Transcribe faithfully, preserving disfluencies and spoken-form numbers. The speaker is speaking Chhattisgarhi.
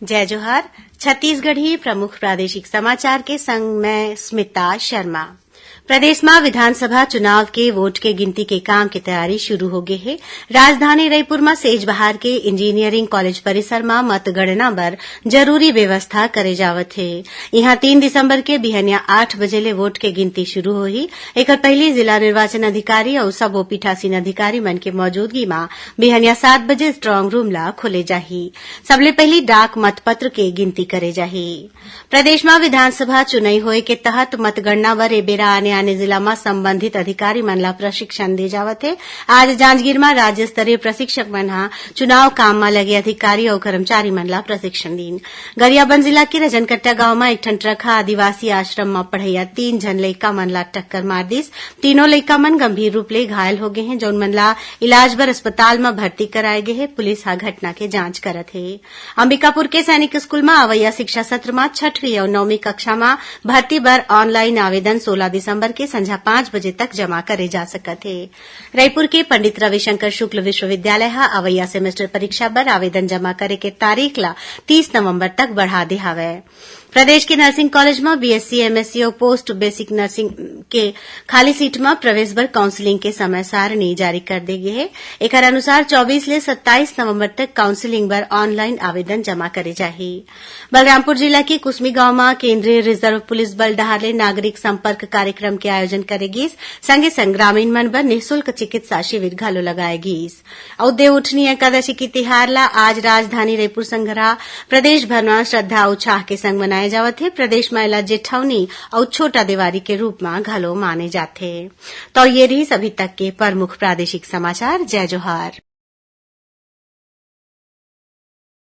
जय जोहार। छत्तीसगढ़ी प्रमुख प्रादेशिक समाचार के संग मैं स्मिता शर्मा। प्रदेश म विधानसभा चुनाव के वोट के गिनती के काम के तैयारी शुरू हो गे हे। राजधानी रईपुर म सेजबहार के इंजीनियरिंग कॉलेज परिसर म मतगणना बर जरूरी व्यवस्था करे जावत हे। इहां तीन दिसंबर के बिहनिया आठ बजे ले वोट के गिनती शुरू होही। एकर पहिली जिला निर्वाचन अधिकारी अउ सबो पीठासीन अधिकारी मन के मौजूदगी म बिहनिया सात बजे स्ट्रांग रूम ला खोले जाही। सबले पहिली डाक मतपत्र के गिनती करे जाही। प्रदेश म विधानसभा चुनई होए के तहत मतगणना बर ए बेरा आने-आने जिला म संबंधित अधिकारी मन ला प्रशिक्षण दे जावत हे। आज जांजगीर म राज्य स्तरीय प्रशिक्षक मन ह चुनाव काम म लगे अधिकारी अउ कर्मचारी मन ला प्रशिक्षण दीन। गरियाबंद जिला के रजनकट्टा गांव म एक ठन ट्रक ह आदिवासी आश्रम म पढ़इया तीन झन लइका मन ला टक्कर मार दिस। तीनों लइका मन गंभीर रूप ले घायल हो गे हें, जउन मन ला इलाज बर अस्पताल म भर्ती कराए गे हे। पुलिस ह घटना के जांच करत हे। अंबिकापुर के सैनिक स्कूल म अवइया शिक्षा सत्र म छठवीं अउ नौवीं कक्षा म भर्ती बर ऑनलाइन आवेदन सोलह दिसंबर के संझा पाँच बजे तक जमा करे जा सकत हे। रईपुर के पंडित रविशंकर शुक्ल विश्वविद्यालय ह अवइया सेमेस्टर परीक्षा बर आवेदन जमा करे के तारीख ला तीस नवंबर तक बढ़ा दे हावय। प्रदेश के नर्सिंग कॉलेज म बीएससी, एमएससी अउ पोस्ट बेसिक नर्सिंग के खाली सीट म प्रवेश बर काउंसलिंग के समय सारणी जारी कर दे गे हे। एकर अनुसार चौबीस ले सत्ताईस नवंबर तक काउंसलिंग बर ऑनलाइन आवेदन जमा करे जाही। बलरामपुर जिला के कुसमी गांव म केंद्रीय रिजर्व पुलिस बल डहार ले नागरिक संपर्क कार्यक्रम के आयोजन करे गिस। संगे संग ग्रामीण मन बर निःशुल्क चिकित्सा शिविर घलो लगाए गिस। अउ देवउठनी एकादशी के तिहार ला आज राजधानी रईपुर संघरा प्रदेश भर म श्रद्धा अउ उत्साह के संग मनाए जावत हे। प्रदेश म एला जेठौनी अउ छोटा देवारी के रूप म घलो माने जाथे। तो ये रहिस अभी तक के प्रमुख प्रादेशिक समाचार। जय जोहार।